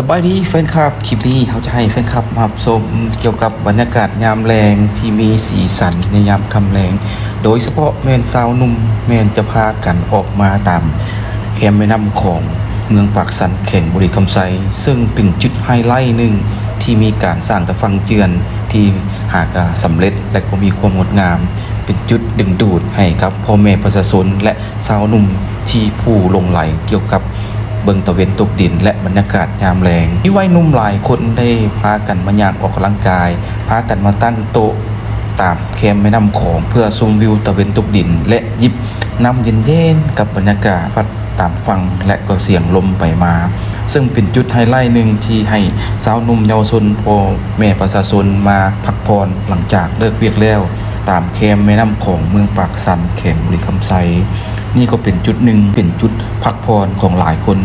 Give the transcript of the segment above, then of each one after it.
ສະບາຍດີແຟນຄລັບ, ຄລິບນີ້ເຮົາຈະໃຫ້ແຟນຄລັບມາຮັບຊົມກ່ຽວກັບບັນຍາກາດຍາມແລງທີ່ມີສີສັນໃນຍາມຄ່ຳແລງ, ໂດຍສະເພາະແມ່ນຊາວໜຸ່ມແມ່ນຈະພາກັນອອກມາຕາມແຄມແມ່ນ້ຳຂອງເມືອງປາກຊັນ ແຂວງບໍລິຄຳໄຊ, ເຊິ່ງເປັນຈຸດໄຮໄລໜຶ່ງທີ່ມີການສ້າງຕາຝັ່ງເຈື່ອນທີ່ຫາກະສຳເລັດ ແລະ ກໍມີຄວາມງົດງາມ, ເປັນຈຸດດຶງດູດໃຫ້ກັບພໍ່ແມ່ປະຊາຊົນ ແລະ ຊາວໜຸ່ມທີ່ຜູ້ຫຼົງໄຫຼກ່ຽວກັບເບິ່ງຕາເວັນຕົກດິນ ແລະ ບັນຍາກາດຍາມແລງ. ມີໄວໜຸ່ມຫຼາຍຄົນໄດ້ພາກັນມາຍ່າງອອກກຳລັງກາຍ, ພາກັນມາຕັ້ງໂຕະຕາມແຄມແມ່ນ້ຳຂອງ ເພື່ອຊົມວິວຕາເວັນຕົກດິນ ແລະ ຈິບນ້ຳເຢັນໆກັບບັນຍາກາດພັດຕາມຝັ່ງ ແລະ ກໍສຽງລົມໄປມາ, ເຊິ່ງເປັນຈຸດໄຮໄລໜຶ່ງທີ່ໃຫ້ຊາວໜຸ່ມເຍົາວະຊົນ ພໍ່ແມ່ປະຊາຊົນມາພັກຜ່ອນຫຼັງຈາກເລີກວຽກແລ້ວ ຕາມແຄມແມ່ນ້ຳຂອງເມືອງປາກຊັນ ແຂວງບໍລິຄຳໄຊ. ນີ້ກໍເປັນຈຸດໜຶ່ງ ເປັນຈຸດພັກຜ່ອນຂອງຫຼາຍຄົນ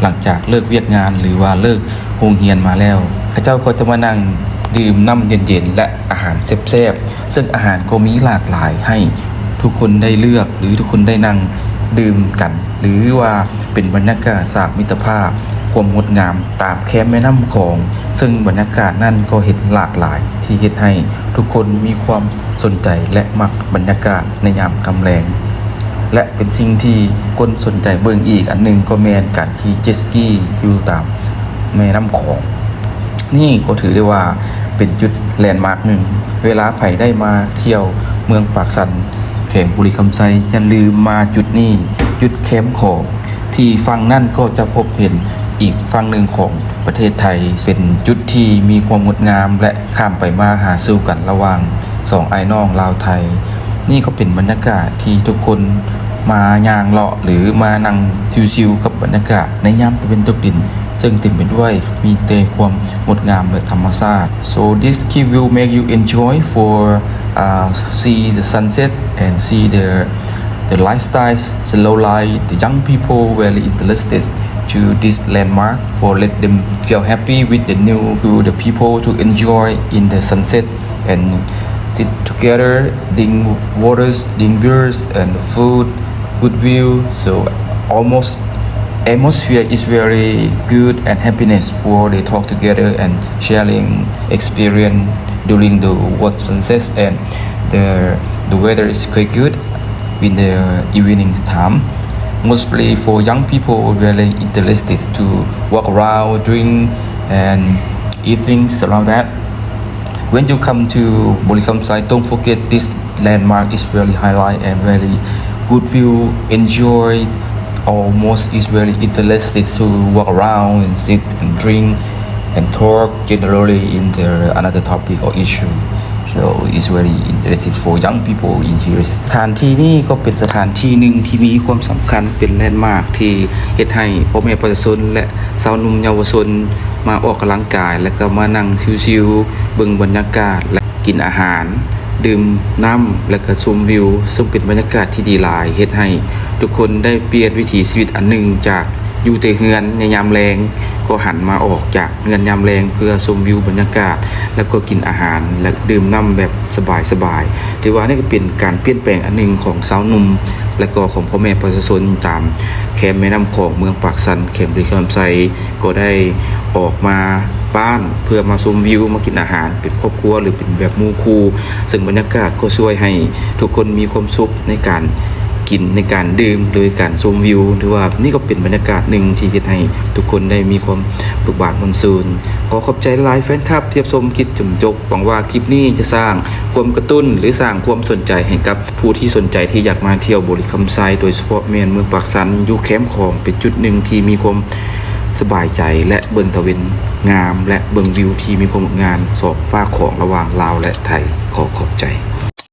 ຫຼັງຈາກເລີກວຽກງານ ຫຼືວ່າເລີກໂຮງຮຽນມາແລ້ວ, ເຂົາເຈົ້າກໍຈະມານັ່ງດື່ມນ້ຳເຢັນໆ ແລະ ອາຫານແຊບໆ, ເຊິ່ງອາຫານກໍມີຫຼາກຫຼາຍໃຫ້ທຸກຄົນໄດ້ເລືອກ ຫຼື ທຸກຄົນໄດ້ນັ່ງດື່ມກັນ ຫຼືວ່າເປັນບັນຍາກາດສາກມິດຕະພາບ ຄວາມງົດງາມຕາມແຄມແມ່ນ້ຳຂອງ, ເຊິ່ງບັນຍາກາດນັ້ນກໍເຫັນຫຼາກຫຼາຍ ທີ່ເຮັດໃຫ້ທຸກຄົນມີຄວາມສົນໃຈ ແລະ ມັກບັນຍາກາດໃນຍາມຄ່ຳແລງ ແລະ ເປັນສິ່ງທີ່ຄົນສົນໃຈເບິ່ງອີກອັນໜຶ່ງກໍແມ່ນການຂີ່ເຈັດສະກີຢູ່ຕາມແມ່ນ້ຳຂອງ. ນີ້ກໍຖືໄດ້ວ່າເປັນຈຸດແລນມາກໜຶ່ງ. ເວລາໃຜໄດ້ມາທ່ຽວເມືອງປາກຊັນ ແຂວງບໍລິຄຳໄຊ ຢ່າລືມມາຈຸດນີ້, ຈຸດແຄມຂອງ ທີ່ຝັ່ງນັ້ນກໍຈະພົບເຫັນອີກຝັ່ງໜຶ່ງຂອງປະເທດໄທ, ເປັນຈຸດທີ່ມີຄວາມງົດງາມ ແລະ ຂ້າມໄປມາຫາສູ່ກັນລະຫວ່າງສອງອ້າຍນ້ອງລາວໄທ. ນີ້ກໍເປັນບັນຍາກາດທີ່ທຸກຄົນມາຍ່າງເລາະ ຫຼື ມານັ່ງຊິວໆກັບບັນຍາກາດໃນຍາມຕາເວັນຕົກດິນ ເຊິ່ງເຕັມໄປດ້ວຍມີແຕ່ຄວາມງົດງາມ ແລະ ທຳມະຊາດ. So this clip will make you enjoy for, uh, see the sunset and see the, the lifestyle, slow life. The young people very interested to this landmark, for let them feel happy with the new, to the people to enjoy in the sunset and sit together, drink waters, drink beers and food, good view. So almost atmosphere is very good and happiness for they talk together and sharing experience during the watch sunset, and the, the weather is quite good in the evening time. Mostly for young people, very interested to walk around, drink and eat things around that. When you come to Bolikamsai, don't forget this landmark is very highlight and very good view. Enjoy. Almost is very interested to walk around and sit and drink and talk generally in the another topic or issue. So it's very interesting for young people in here. ສະຖານທີ່ນີ້ກໍເປັນສະຖານທີ່ໜຶ່ງທີ່ມີຄວາມສຳຄັນ ເປັນແລນມາກທີ່ເຮັດໃຫ້ພໍ່ແມ່ປະຊາຊົນ ແລະ ຊາວໜຸ່ມເຍົາວະຊົນມາອອກກຳລັງກາຍ ແລະ ກໍມານັ່ງຊິວໆ ເບິ່ງບັນຍາກາດ ແລະ ກິນອາຫານ ດື່ມນ້ຳ ແລະ ກໍຊົມວິວ, ເຊິ່ງເປັນບັນຍາກາດທີ່ດີຫຼາຍ, ເຮັດໃຫ້ທຸກຄົນໄດ້ປ່ຽນວິຖີຊີວິດອັນໜຶ່ງ ຈາກຢູ່ແຕ່ເຮືອນໃນຍາມແລງ ກໍຫັນມາອອກຈາກເຮືອນຍາມແລງ ເພື່ອຊົມວິວບັນຍາກາດ ແລ້ວກໍກິນອາຫານ ແລະ ດື່ມນ້ຳແບບສະບາຍໆ. ຖືວ່ານີ້ກໍເປັນການປ່ຽນແປງອັນໜຶ່ງຂອງຊາວໜຸ່ມ ແລະ ກໍຂອງພໍ່ແມ່ປະຊາຊົນຕາມແຄມແມ່ນ້ຳຂອງເມືອງປາກຊັນ ແຂວງບໍລິຄຳໄຊ ກໍໄດ້ອອກມາບ້ານເພື່ອມາຊົມວິວ, ມາກິນອາຫານເປັນຄອບຄົວ ຫຼື ເປັນແບບໝູ່ຄູ່ ເຊິ່ງບັນຍາກາດກໍຊ່ວຍໃຫ້ທຸກຄົນມີຄວາມສຸກໃນການກິນ, ໃນການດື່ມ ໂດຍການຊົມວິວ. ຖືວ່ານີ້ກໍເປັນບັນຍາກາດໜຶ່ງທີ່ເຮັດໃຫ້ທຸກຄົນໄດ້ມີຄວາມເບີກບານມ່ວນຊື່ນ. ຂໍຂອບໃຈຫຼາຍແຟນຄລັບທີ່ຮັບຊົມຄລິບຈົນຈົບ. ຫວັງວ່າຄລິບນີ້ຈະສ້າງຄວາມກະຕຸ້ນ ຫຼື ສ້າງຄວາມສົນໃຈໃຫ້ກັບຜູ້ທີ່ສົນໃຈທີ່ຢາກມາທ່ຽວບໍລິຄຳໄຊ, ໂດຍສະເພາະແມ່ນເມືອງປາກຊັນ ຢູ່ແຄມຂອງ ເປັນຈຸດໜຶ່ງທີ່ມີຄວາມສະບາຍໃຈ ແລະ ເບິ່ງຕາເວັນງາມ ແລະ ເບິ່ງວິວທີ່ມີຄວາມງົດງາມສອງຟາກຂອງລະຫວ່າງລາວ ແລະ ໄທ. ຂໍຂອບໃຈ.